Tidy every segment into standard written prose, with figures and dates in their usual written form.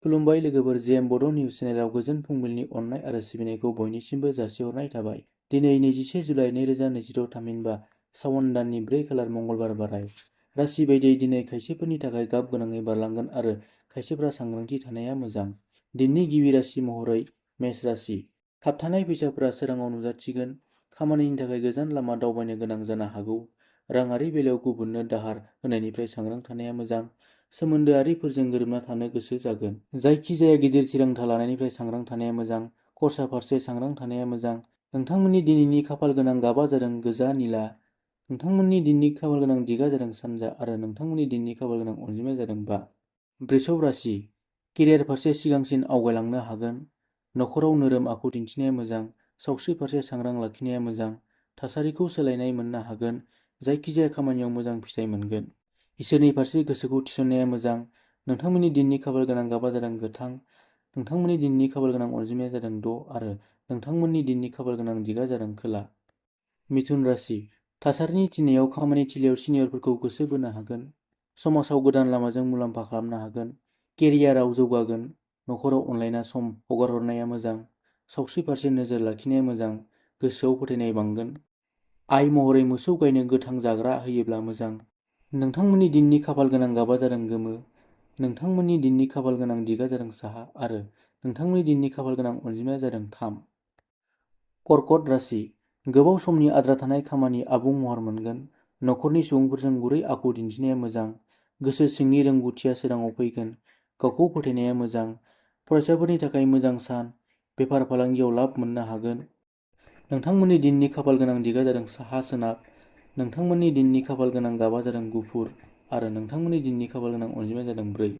खुलुमबाय लोगोफोर, जेएम बड' निउज चेनेलाव गोजोन फुंबिलिनि अननाय आरो सिबिनायखौ बयनिसिमबो जासिहरनाय थाबाय। दिनै 21 जुलाइ 2026 थामहिनबा सावन दाननि 4 खालार मंगलबार बाराय। राशि बायदियै दिनै खायसेफोरनि थाखाय गाब गोनाङै बारलांगोन आरो खायसेफोरा सांग्रांथि थानाया मोजां। दिननि गिबि राशि महरै मेष राशि। थाबथानाय फैसाफोरा सोराङाव नुजाथिगोन। खामानिनि थाखाय गोजान लामा दावबायनो गोनां जानो हागौ। राङारि बेलायाव गुबुननो दाहार होनायनिफ्राय सांग्रां थानाया मोजां। सोमोन्दोआरिफोरजों गोरोबना थानो गोसो जागोन। जायखिजाया गिदिर थिरांथा लानायनिफ्राय सांग्रां थानाया मोजां। खरसा फारसे सांग्रां थानाया मोजां। नोंथांमोननि दिनैनि खाफाल गोनां गाबा जादों गोजा निला। नोंथांमोननि दिननि खाफाल गोनां दिगा जादों सानजा आरो नोंथांमोननि दिननि खाफाल गोनां अनजिमाया जादों 5। वृषभ राशि। केरियार फारसे सिगांसिन आवगायलांनो हागोन। नखराव नोरोम आखु दिन्थिनाया मोजां। सावस्रि फारसे सांग्रां लाखिनाया मोजां। थासारिखौ सोलायनाय मोननो हागोन। जायखिजाया खामानियाव मोजां फिथाइ मोनगोन। इसोरनि फारसे गोसोखौ थिसननाया मोजां। नोंथांमोननि दिननि खाफाल गोनां गाबा जादों गोथां। नोंथांमोननि दिननि खाफाल गोनां अनजिमाया जादों 6 आरो नोंथांमोननि दिननि खाफाल गोनां दिगा जादों खोला। मिथुन राशि। थासारिनि थिननायाव खामानि थिलियाव सिनियरफोरखौ गोसो बोनो हागोन। समाजाव गोदान लामाजों मुलाम्फा खालामनो हागोन। केरियाराव जौगागोन। नखराव अनलायना सम हगारहरनाया मोजां। सावस्रि फारसे नोजोर लाखिनाया मोजां। गोसोआव फोथायनाय बांगोन। आय महरै मोसौ गायनो गोथां जाग्रा होयोब्ला मोजां। नोंथांमोननि दिननि खाफाल गोनां गाबा जादों गोमो। नोंथांमोननि दिननि खाफाल गोनां दिगा जादों साहा आरो नोंथांमोननि दिननि खाफाल गोनां अनजिमाया जादों 3। कर्कट राशि। गोबाव समनि आद्रा थानाय खामानि आबुं महर मोनगोन। नखरनि सुबुंफोरजों गुरै आखु दिन्थिनाया मोजां। गोसो सिंनि रोंगौथिया सोराङाव फैगोन। गावखौ फोथायनाया मोजां। फरायसाफोरनि थाखाय मोजां सान। बेफार फालांगियाव लाब मोननो हागोन। नोंथांमोननि दिननि खाफाल गोनां दिगा जादों साहा सोनाब। नोंथांमोननि दिननि खाफाल गोनां गाबा जादों गुफुर आरो नोंथांमोननि दिननि खाफाल गोनां अनजिमाया जादों 4।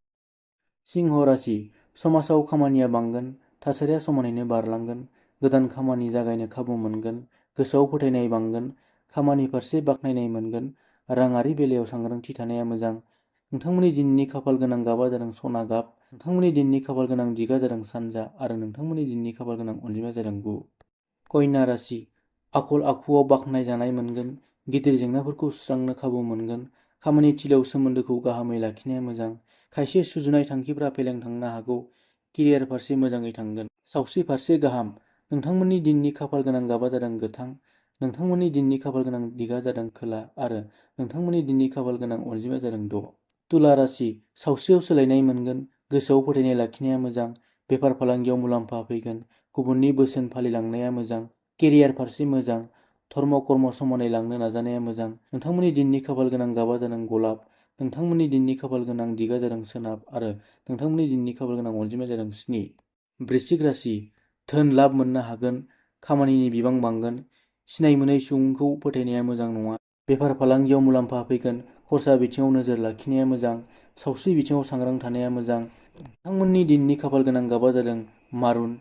सिंह राशि। समाजाव खामानिया बांगोन। थासारिया समानैनो बारलांगोन। गोदान खामानि जागायनो खाबु मोनगोन। गोसोआव फोथायनाय बांगोन। खामानि फारसे बाख्नायनाय मोनगोन। राङारि बेलायाव सांग्रांथि थानाया मोजां। नोंथांमोननि दिननि खाफाल गोनां गाबा जादों सना गाब। नोंथांमोननि दिननि खाफाल गोनां दिगा जादों सानजा आरो नोंथांमोननि दिननि खाफाल गोनां अनजिमाया जादों 9। कन्या राशि। आखल आखुआव बाख्नायजानाय मोनगोन। गिदिर जेंनाफोरखौ सुस्रांनो खाबु मोनगोन। खामानि थिलियाव सोमोन्दोखौ गाहामै लाखिनाया मोजां। खायसे सुजुनाय थांखिफोरा फेलें थांनो हागौ। केरियार फारसे मोजाङै थांगोन। सावस्रि फारसे गाहाम। नोंथांमोननि दिननि खाफाल गोनां गाबा जादों गोथां। नोंथांमोननि दिननि खाफाल गोनां दिगा जादों खोला आरो नोंथांमोननि दिननि खाफाल गोनां अनजिमाया जादों 6। तुला राशि। सावस्रियाव सोलायनाय मोनगोन। गोसोआव फोथायनाय लाखिनाया मोजां। बेफार फालांगियाव मुलाम्फा फैगोन। गुबुननि बोसोन फालिलांनाया मोजां। केरियार फारसे मोजां। धर्म कर्म समानै लांनो नाजानाया मोजां। नोंथांमोननि दिननि खाफाल गोनां गाबा जादों गलाब। नोंथांमोननि दिननि खाफाल गोनां दिगा जादों सोनाब आरो नोंथांमोननि दिननि खाफाल गोनां अनजिमाया जादों 7। वृश्चिक राशि। धोन लाब मोननो हागोन। खामानिनि बिबां बांगोन। सिनाय मोनै सुबुंखौ फोथायनाया मोजां नङा। बेफार फालांगियाव मुलाम्फा फैगोन। खरसा बिथिङाव नोजोर लाखिनाया मोजां। सावस्रि बिथिङाव सांग्रां थानाया मोजां। नोंथांमोननि दिननि खाफाल गोनां गाबा जादों मारुन।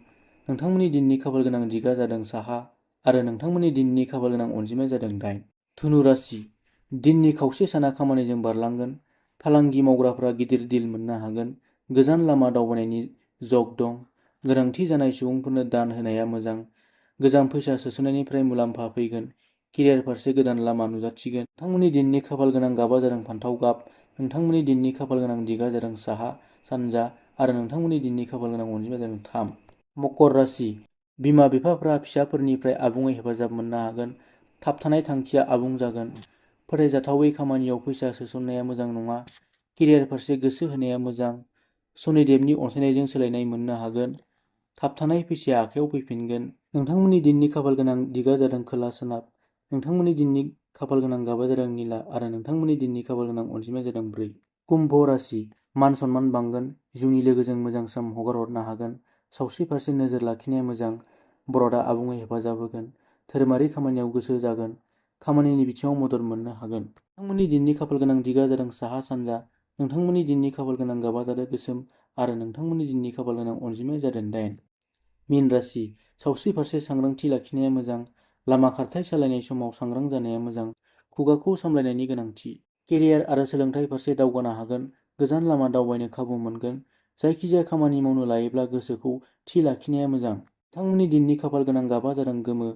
नोंथांमोननि दिननि खाफाल गोनां दिगा जादों साहा आरो नोंथांमोननि दिननि खाफाल गोनां अनजिमाया जादों 8। धनु राशि। दिननि खावसे साना खामानिजों बारलांगोन। फालांगि मावग्राफोरा गिदिर डिल मोननो हागोन। गोजान लामा दावबायनायनि जग दं। गोनांथि जानाय सुबुंफोरनो दान होनाया मोजां। गोजाम फैसा सोसननायनिफ्राय मुलाम्फा फैगोन। केरियार फारसे गोदान लामा नुजाथिगोन। नोंथांमोननि दिननि खाफाल गोनां गाबा जादों फान्थाव गाब। नोंथांमोननि दिननि खाफाल गोनां दिगा जादों साहा सानजा आरो नोंथांमोननि दिननि खाफाल गोनां अनजिमाया जादों 3। मकर राशि। बिमा बिफाफोरा फिसाफोरनिफ्राय आबुङै हेफाजाब मोननो हागोन। थाबथानाय थांखिया आबुं जागोन। फोथायजाथावै खामानियाव फैसा सोसननाया मोजां नङा। केरियार फारसे गोसो होनाया मोजां। शनिदेबनि अनसायनायजों सोलायनाय मोननो हागोन। थाबथानाय फैसाया आखायाव फैफिनगोन। नोंथांमोननि दिननि खाफाल गोनां दिगा जादों खोला सोनाब। नोंथांमोननि दिननि खाफाल गोनां गाबा जादों निला आरो नोंथांमोननि दिननि खाफाल गोनां अनजिमाया जादों 4। कुम्भ राशि। मान सनमान बांगोन। जिउनि लोगोजों मोजां सम हगारहरनो हागोन। सावस्रि फारसे नोजोर लाखिनाया मोजां। बरदआ आबुङै हेफाजाब होगोन। धोरोमारि खामानियाव गोसो जागोन। खामानिनि बिथिङाव मदद मोननो हागोन। नोंथांमोननि दिननि खाफाल गोनां दिगा जादों साहा सानजा। नोंथांमोननि दिननि खाफाल गोनां गाबा जादों गोसोम आरो नोंथांमोननि दिननि खाफाल गोनां अनजिमाया जादों 8। मीन राशि। सावस्रि फारसे सांग्रांथि लाखिनाया मोजां। लामा खारथाय सालायनाय समाव सांग्रां जानाया मोजां। खुगाखौ सामलायनायनि गोनांथि। केरियार आरो सोलोंथाइ फारसे दावगानो हागोन। गोजान लामा दावबायनो खाबु मोनगोन। जायखिजाया खामानि मावनो लायोब्ला गोसोखौ थि लाखिनाया मोजां। नोंथांमोननि दिननि खाफाल गोनां गाबा जादों गोमो।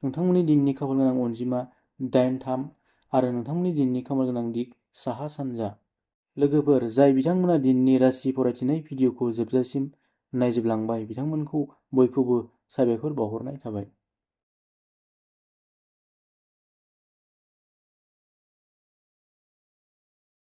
नोंथांमोननि दिननि खाफाल गोनां अनजिमा 8-3 आरो नोंथांमोननि दिननि खाफाल गोनां दिग साहा सानजा। लोगोफोर जाय बिथांमोना दिनैनि राशि फरायथिनाय भिडिअखौ जोबजासिम नायजोबलांबाय बिथांमोनखौ बयखौबो साबायखर बावहरनाय थाबाय।